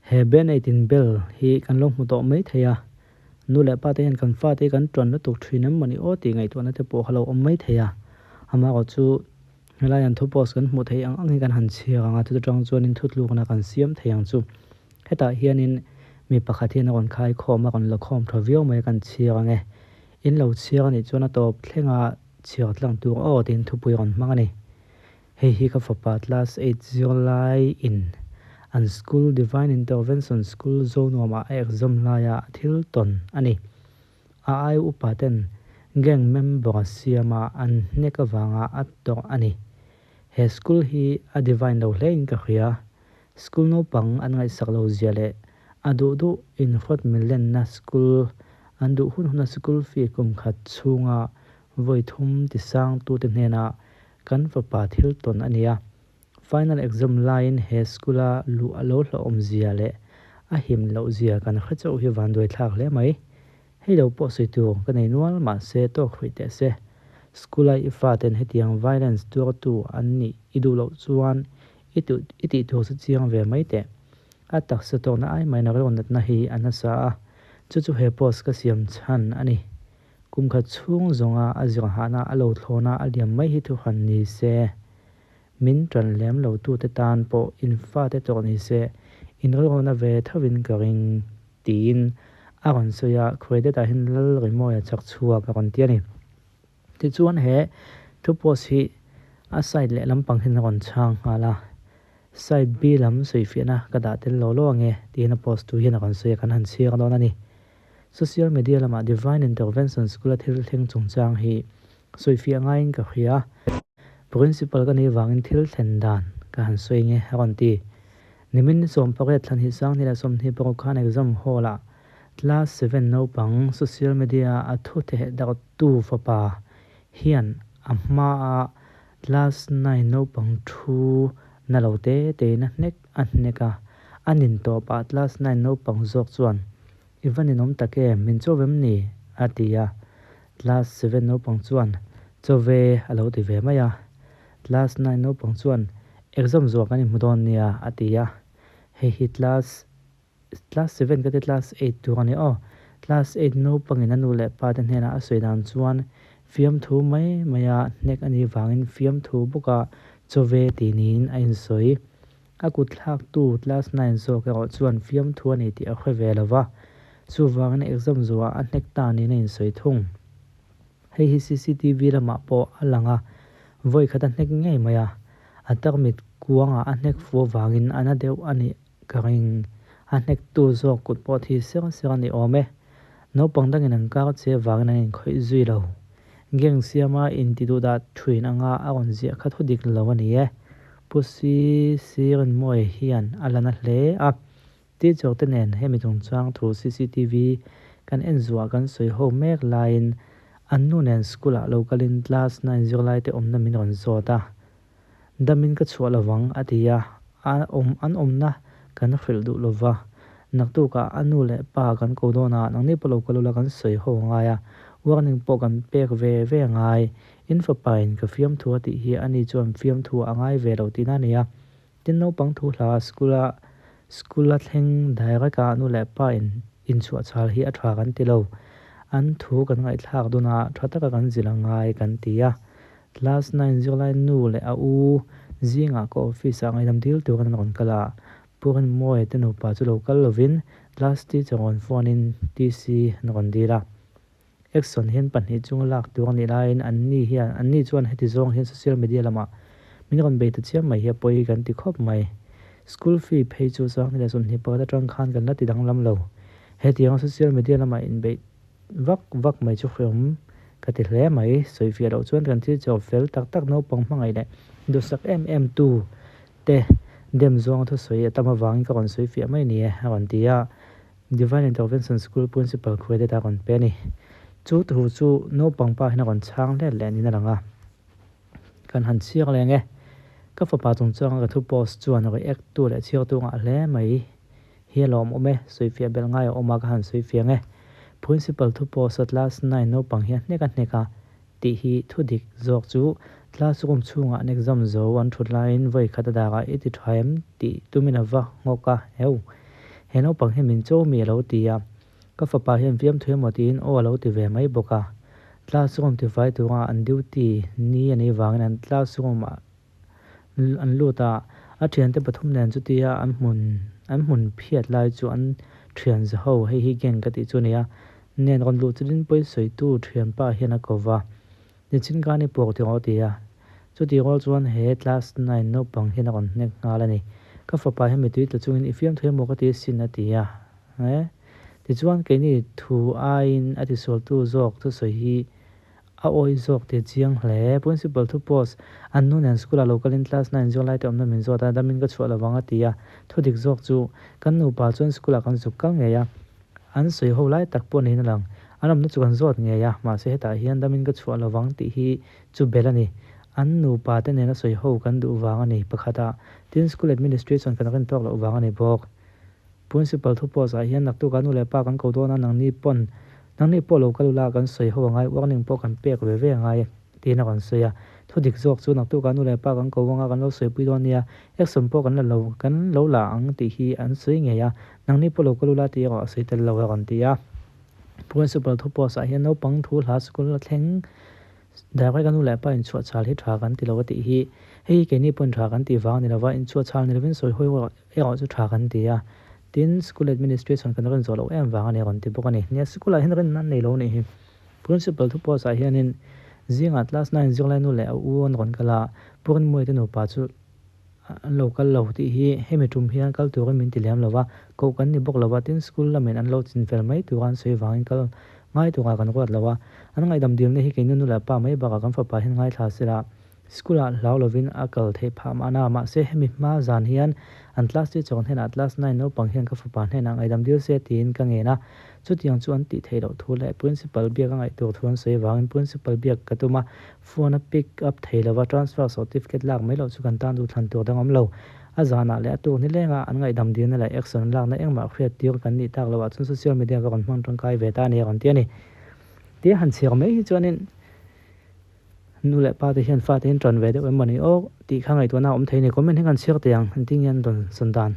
He band-aid inbel hi kan lo hmu tawh maithei a, nu leh pa te hian kan fate hi kan ṭuan lutuk ṭhin em mawni aw tih ngaihtuahna te pawh kha lo awm maithei a, amaherawhchu helai an thu post kan hmuh theih ang ang hi kan han chhiar ang a, chuta ṭang chuanin thutlukna kan siam thei ang chu. Hetah hianin mi pakhat hian a rawn khai khawm a, rawn la khawm tha viau mai a kan chhiar ang e. In lo chhiar a nih chuan a tawp thlenga chhiar tlang tur aw tiin thupui a rawn hmang a ni. Hei hi ka fapa class eight zirlai in an school Divine Intervention School Zonuamah a exam laia a thil tawn a ni. A ai upa ten gang member a siama an hnek avanga a tawrh a ni. He school hi a divine lo hle in ka hria. School naupang an ngaihsak lo zia leh a duh duh inhrawt milenna school an duh hun huna school fee kum khat chhunga vawi thum tisangtute hnenah kan fapa thil tawn a nia. Final exam laiin he school a luh a lo hlauhawm zia leh a him loh zia kan hre chauh hi vanduai thlak hle mai. Hei lo pawh sawi tur ka nei nual mahse tawk hruih teh se. School a i faten hetiang violence tuartu an nih i duh loh chuan i tih i tih tur chu chiang ve mai teh. A taksa tawkna ai maina rilru natna hi a nasa a, chu chu he post ka siam chhan a ni. Kum khat chhung zawnga a zirhahna a lo thlawna a liam mai hi thuhran ni se. Min ṭan lem lo tute tan pawh in fate tawh ni se, in rilruna ve thovin ka ring, tiin a rawn sawi a, Credit-ah hian Lal Rimawia chak chhuak a rawn ti a ni. Tichuan he thu post hi a side leh lampang hian a rawn chhang nghal a, side B lam sawifiahna ka dah tel lo lo ange, tiin a post tu hian a rawn sawi a, kan han chhiar dawn a ni. Social media lamah Divine Intervention School-a thil thleng chungchang hi sawifiah ngaiin ka hria. Principal ka nih vangin thil thlen dan ka han sawi nge a rawn ti. Nimin ni 18 thlan hi 2026 khan exam hall-ah class seven naupang social media a thu theh darhtu fapa hian a hmaa class nine naupang thu na lo te tein a hnek a hnek a, a nin tawpah class nine naupang zawk chuan I va ninawm tak em, min chaw vem ni? a ti a, class seven naupang chuan Chaw ve a lo ti ve mai a, class nine naupang chuan Exam zuah kan inhmu dawn nia a ti a, hei hi class Class seven ka ti class eight tur a ni aw. Class eight naupangin a nu leh pa te hnenah a sawi dan chuan fiamthu mai maia hnek a nih vangin fiamthu bawka chaw ve tih niin a insawi. A kut thlaktu class nine zawk erawh chuan fiamthu a ni tih a hre ve lo va, chuvangin exam zuah a hnek ta niin a insawi thung. Hei hi cctv lamah pawh a lang a, vawi khat a hnek ngei mai a, a tarmit kuangah a hnek fu avangin a na deuh a nih Ka ring. A hnektu zawk kut pawh thi ser ser a ni awm e. Naupang dangin an kar che vangin an inkhawih zui lo. Gang siama inti duhdah thuin anga a rawn ziah kha thu dik lo a ni e. Pu CC Rinmawia hian a la na hle a. Teacher te nen hemi chungchang thu cctv kan en zuah kan sawi ho mek laiin an nu nen school ah lo kalin class nine zirlaite awmna min rawn zawt a. Damin ka chhuah lovang a ti a, a awm an awmna kan hrilh duh lova, naktukah a nu leh pa kan ko dawn a, nangni pawh lo kal ula kan sawi ho angai a, warning pawh kan pek ve ve angai, in fapain ka fiamthu a tih hi ani chuan fiamthu a ngai ve lo tihna a ni a, tin naupang thu hla school a school a thleng direct a nu leh pa in inchhuah chhal hi a tha kan ti lo, an thu kan ngaihthlak dun a tha taka kan zilh angai kan ti a. Class nine zirlai nu leh a u zingah ka office ah ngaihdam dil turin an rawn kal a, Pu Rinmawia te nupa chu lo kal lovin class teacher rawn phone in TC an rawn dil a. Action hian pahnih chunga lak tur a nih laiin anni hian anni chuan heti zawng hian social media lamah min rawn bei ta chiam mai hi a pawi kan ti khawp mai. School fee phei chu 2021 atang khan kan la ti danglam lo. Hetianga social media lamah inbeih Vak vak mai chu hreawm ka ti hle mai. Sawifiah loh chuan kan thil chawp fel tak tak naupang hmangaih leh duhsak em em tu te dem zawng thusawi a tam avangin ka rawn sawifiah mai ni e a rawn ti a. Divine Intervention School Principal credit a rawn pe a ni. Chu thu chu naupang pa hian a rawn chhang hlet leh niin a lang a. Kan han chhiar leng e. Ka fapa chungchanga ka thu post chuan react tu leh chhiartu ngah hle mai. Hi a lawmawm e, sawifiah belh ngai a awm a ka han sawifiah e. Principal thu post a class nine naupang hian hnek a hnek a tih hi thu dik zawk chu classroom chhungah an exam zo an thut laiin vawi khat a darah i ti tha em tih tumin a va nghawk a heu. He naupang hi min cho mi a lo ti a, ka fapa hian fiamthu emaw tiin aw a lo ti ve mai bawk a. Classroom tifai tura an duty ni a nih vangin an classroom ah an lut a, a thiante pathum nen chutia an hmun an hmun phiat lai chu an thian za ho hei hi gang ka tih chu a ni a, nen rawn luh chutin pawisawitu thianpa hian a ko va, nichin khan i puak tih rawh a ti a, chutih rual chuan he class nine naupang hian a rawn hnek nghal a ni, ka fapa hian mitui tla chungin i fiamthu emaw ka ti asin a ti a, he tichuan keini thu aiin a tisualtu zawk thusawi hi A awih zawk tih a chiang hle. Principal thu post, An nu nen school ah lo kalin class nine zirlai te awmna min zawt a, damin ka chhuah lovang a ti a. Thu dik zawk chu kan nupa chuan school ah kan zuk kal ngei a. An sawi ho lai tak pawh niin a lang. An awmna chu kan zawt ngei a, mahse hetah hian damin ka chhuah lovang tih hi chu bel a ni. An nupa te nena sawi ho kan duh vang a ni pakhat a, tin school administration kan rin tawk loh vang a ni bawk. Principal thu post ah hian naktuk ah nu leh pa kan ko dawn a, nangni pawn Nangni pawh lo kal ula kan sawi ho angai, warning pawh kan pek ve ve angai tiin a rawn sawi a. Thu dik zawk chu naktukah nu leh pa kan ko anga kan lo sawipui dawn nia, action pawh kan la lo kan lo la ang tih hi an sawi ngei a, nangni pawh lo kal ula tih erawh a sawi tel lo a rawn ti a. Principal thu post ah hian naupang thu hla school a thleng direct a nu leh pa inchhuah chhal hi tha kan ti lo a tih hi hei hi keini pawhin tha kan tih vang a ni lova, inchhuah chhal ni lovin sawi hawi erawh chu tha kan ti a, tin school administration kan rin zawh loh em vang a ni a rawn ti bawk a ni. Nia school ah hian rinna an nei lo a nih hi. Principal thu post ah hianin zingah class nine zirlai nu leh a u an rawn kal a, Pu Rinmuia te nupa chu an lo kal lo tih hi hemi tum hian kal turin min ti lem lo va, koh kan ni bawk lo va, tin school lamin an lo chin fel mai tura an sawi vangin kal ngai turah kan ruat lo a, an ngaihdam dilna hi keini nu leh pa mai bakah kan fapa hian ngaithla sela. School ah hlau lovin a kal theih phah mahna, mahse hemi hma zan hian an class teacher hnenah class nine naupang hian ka fapa hnenah ngaihdam dil se tiin ka ngen a, chutiang chu an tih theih loh thu leh principal biak a ngaih tur thu an sawi avangin principal biak ka tum a, phone a pick up thei lova transfer certificate lak mai loh chu kan tan duhthlan tur dang awm lo. A zanah leh a tuk ni lenga an ngaihdam dilna leh action lakna engmah hriat tir kan nih tak loh ah chuan social media ka rawn hmang tangkai ve ta a ni a rawn ti a ni. Tia han chhiar mai hi chuanin. Nu leh pa te hian fate hian ṭan ve deuh em mawni aw tih kha ngaihtuahna a awm thei a ni. Comment hi kan chhiar teh ang, engtin nge an rawn sawn dan.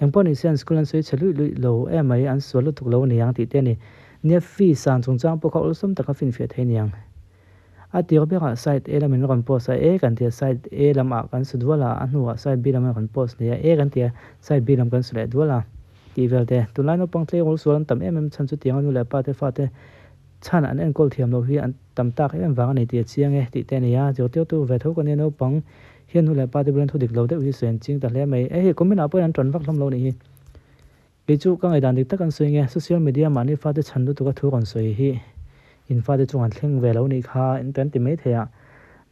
Engpawh ni se an school an sawi chhe luih luih lo emai, an sual lutuk lo a ni ang tih te a ni. Nia fee san chungchang pawh kha awlsam taka finfiah thei a ni ang. A tir berah side A lamin rawn post a, A kan ti a, side A lamah kan su dual a, a hnuah side B lamin rawn post leh a, A kan ti a, side B lam kan su leh dual a tih vel te. Tunlai naupang tleirawl sual an tam em em chhan chutianga nu leh pa te fate Chhan an enkawl thiam loh hi an tam tak em vang a ni tih a chiang e tih te a ni a, zirtirtu ve tho ka nia naupang hian nu leh pa te bulan thu dik lo deuh hi sawi an ching ta hle mai. E hei comment ah pawhin an tan vak hlawm lo nih hi. Kei chu ka ngaihdan dik tak an sawi nge social media mahni fate chhan lutuk a thu rawn sawi hi in fate chung an thleng ve lo nih kha in kan ti mai thei a.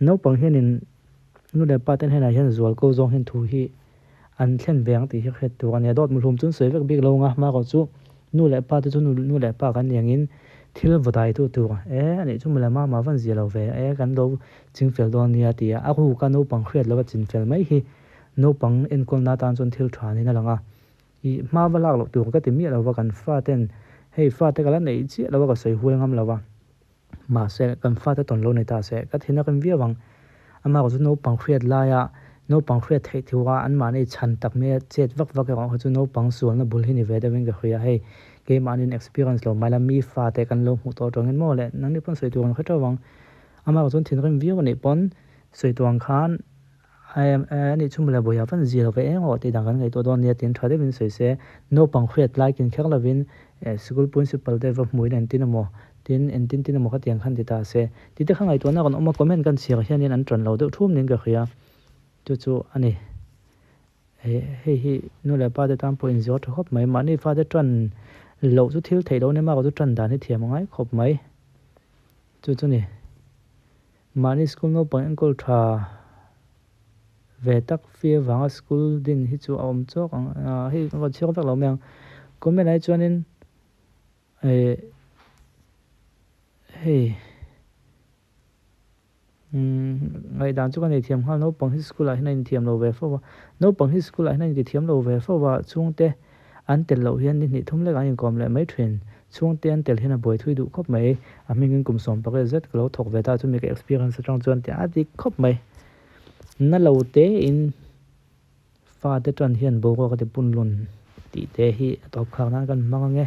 Naupang hianin nu leh pa te hnenah hian zual ko zawng hian thu hi an thlen ve ang tih hi hriat tur a nia. Dawt muhlum chu an sawi vek bik lo ang a, hma erawh chu nu leh pa te chu nu leh pa kan ni angin thil vaw dai tu tur e a nih chu mawle mama van zia lo ve e kan lo ching fel dawn nia ti a, a ruka naupang hriat lova chin fel mai hi naupang enkawlna atan chuan thil tha niin a lang a. Ih hma va lak loh tur ka ti miah lova kan faten hei fate ka la neih chiah lova ka sawi huai ngam lova. Mahse, kan fate tawn lo ni ta se, ka thin a rim viau ang. Amah erawh chu naupang hriat laia naupang hriat theih thua anmahni chhan tak mai a chet vak vak erawh kha chu naupang sualna bul hi ni ve deuhin ka hria. Hei, keimahniin experience lo mai la, mi fate kan lo hmuh tawh atangin maw le, nangni pawn sawi tur an hre teuh ang. Amah erawh chuan thinrim viau anih pawn sawi tur ang khan A nih chu mawle bawiha van zir ve eng rawh tih dan kan ngaihtuah dawn nia tiin tha deuhin sawi se, naupang hriat lai kin kher lovin sikul principal te va hmuin entin emaw tin entin tin emaw khatiang khan ti ta se tih te kha ngaihtuahna rawn awm a, comment kan chhiar hianin an tan lo deuh thum niin ka hria chu chu a ni. Hei hi nu leh pa te tan pawh inzir tha khawp mai, mahni fate tan loh chu thil theih loh a ni mah chu tan dan hi thiam a ngai khawp mai chu chu ni. Mahni school naupang enkawl tha ve tak fee avanga school din hi chu a awm chawk ang a, hei ka rawn chhiar vek lo mai ang. Comment ah hi chuanin eh hei umm ngaihdan chu ka nei thiam nghal naupang hi school ah hian a inthiam lo ve fo a, naupang hi school ah hian a intithiam lo ve fo a, chhungte An tel loh hian ni hnih thum lek an inkawm leh mai thin. Chhungte an tel hian a buai thui duh khawp mai. A hmingin kum 18 zet ka lo thawk ve ta chu mi ka experience atang chuan tih a dik khawp mai. Na lo tein fate tan hian boruak a ti punlun Tih te hi a tawp khar nan kan hmang ange.